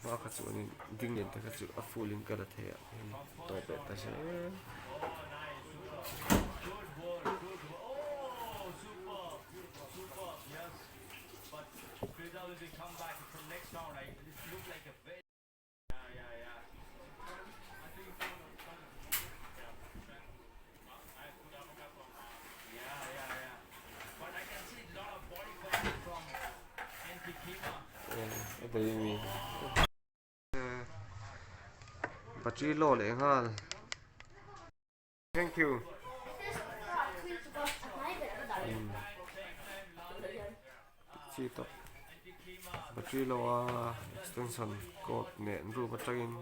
Hma kha chuanin ding lian te kha chu a full in ka la thei a hei tawp leh ta zel. Battery low leh nghal thank you chi tawp battery low a extension cord nen room atangin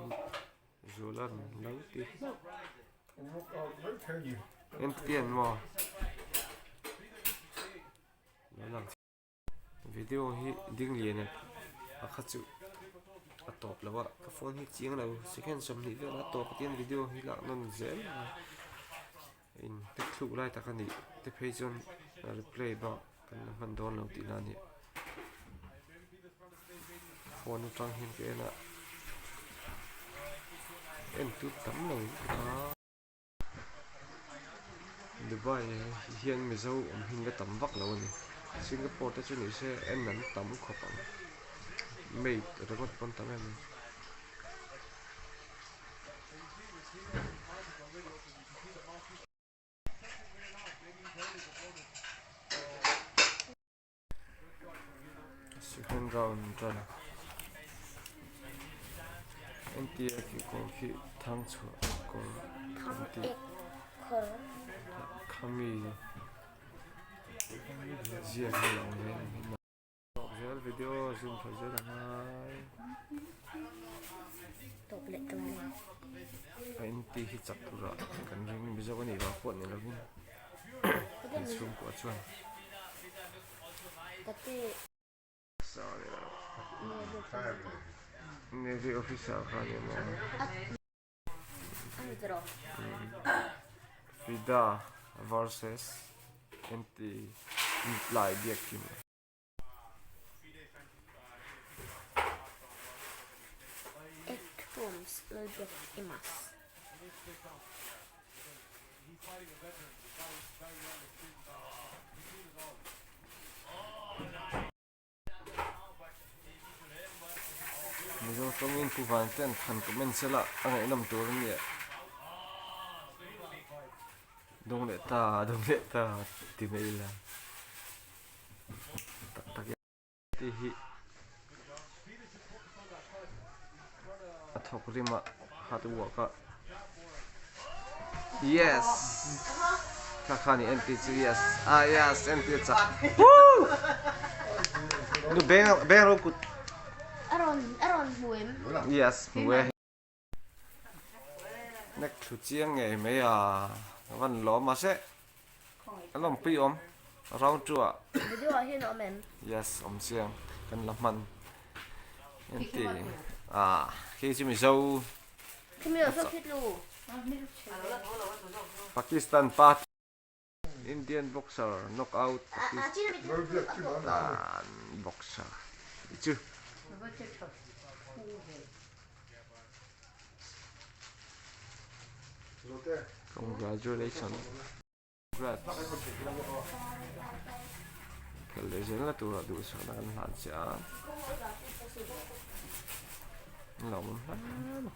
Zulan lo ti hlauh. Entian maw? Lo lang Video hi ding lian a a kha chu a tawp lo a ka phone hi chiang lo second 20 vel a tawp atian video hi lak nawn zel a in tek thluk lai tak a nih te phei chuan replay bak kan la hman dawn lo tihna a ni. Phone atang hian ka en a en tu tam lo a Dubai hian Mizo awm hi la tam vak lo a ni Singapore te chu ni se en an tam khawp ang maid ringawt pawn tam em em. Second round tan entia khi kawr khi thang chhuah kawr an tih khami ziak hi a awm ve a zel video zoom tha zel a ngai a inti hi chak turah kan ring mizo a nih vang pawh ni lovin kan chhungkua chuan navy officer kha a ni maw Fida versus anti intlai biak kim. Mizo tawngin Pu Vanten han comment sela a ngaihnawm tur a nia. Dawng leh ta, dawng leh ta ti mai ila. Tak tak e. Tih hi a thawk rim a hard work a yes kha kha ni en tih chu yes ah yes en tih a chak woo nu beng beng ro kut a rawn a rawn hmu em yes hmu e nek thlu chiang ngei mai a ka van lawm mahse a lawmpui awm round 2 ah video ah hian awm em yes awm chiang kan la hman enti ah khi chu mizo Pakistan pa Indian boxer knock out Pakistan boxer chu Congratulations. Congrats. Khel leh zel na turah duhsakna kan hlan che a. Lo awm hle mai.